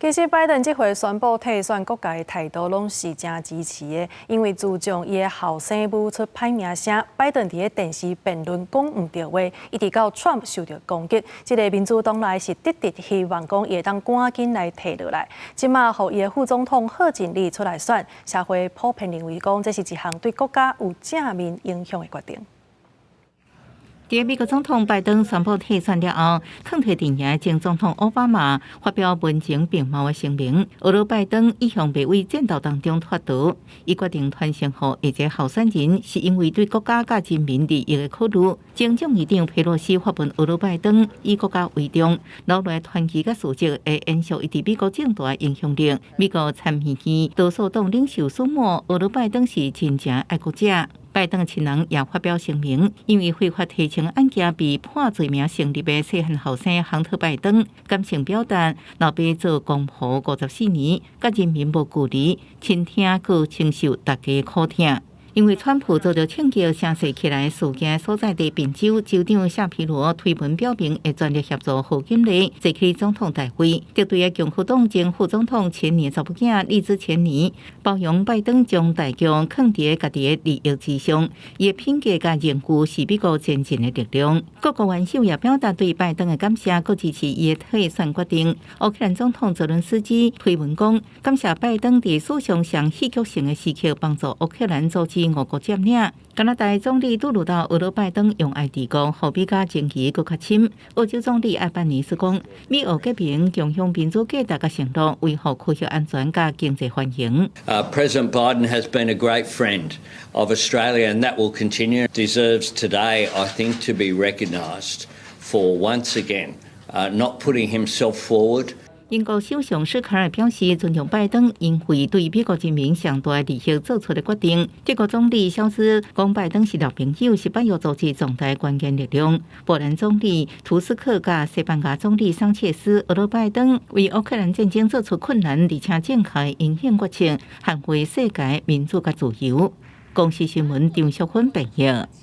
其實拜登這回宣布退選，各界態度攏是誠支持的，因為自從伊的後生母出歹名聲，拜登佇咧電視辯論講毋著話，一直到川普受著攻擊，這个民主黨內是直直希望講伊會當趕緊來退落來。這馬予伊的副總統賀錦麗出來選，社會普遍認為講這是一項對國家有正面影響的決定。佇美國總統拜登宣布退選了後，囥佇陣營前總統奧巴馬發表文情並茂的聲明。呵咾拜登一向袂為戰鬥當中脫逃，伊決定傳承予下一个候選人，是因為對國家佮人民利益的考慮。前眾議長佩洛西發文呵咾拜登以國家為重，留落傳奇佮事蹟會延續伊佇美國政壇影響力。美國參議院多數黨領袖舒默呵咾拜登是真正愛國者。拜登親人也發表聲明，因為非法提呈案件被判罪名成立的細漢後生亨特拜登，感性表達老爸做公僕54年，佮人民無距離，傾聽閣承受大家苦痛。因為川普遭著槍擊聲勢起來事件所在地賓州州長夏皮羅推文表明會全力協助賀錦麗爭取總統大位。敵對的共和黨前副總統錢尼查某囝莉茲錢尼包容拜登將大局囥佇家己的利益之上，伊的品格佮榮譽是美國前進的力量。各國元首也表達對拜登的感謝，閣支持伊的退選決定。烏克蘭總統澤倫斯基推文講，感謝拜登佇史上上戲劇性的時刻幫助烏克蘭阻止俄國佔領。加拿大總理杜魯道呵咾拜登用愛治國，予美加情誼閣較深。澳洲總理艾班尼斯講，美澳結盟共享民主價值佮承諾，維護區域安全佮經濟繁榮。 President Biden has been a great friend of Australia, and that will continue. Deserves today, I think, to be recognised for once again not putting himself forward. 英國首相施凱爾表示尊重拜登，因為對美國人民上大利益做出的決定。德國總理蕭茲講拜登是老朋友，是北約組織重大關鍵力量。波蘭總理圖斯克佮西班牙總理桑切斯呵咾拜登為烏克蘭戰爭做出困難而且正確的英勇決策，捍衛世界民主佮自由。公視新聞張淑芬編譯。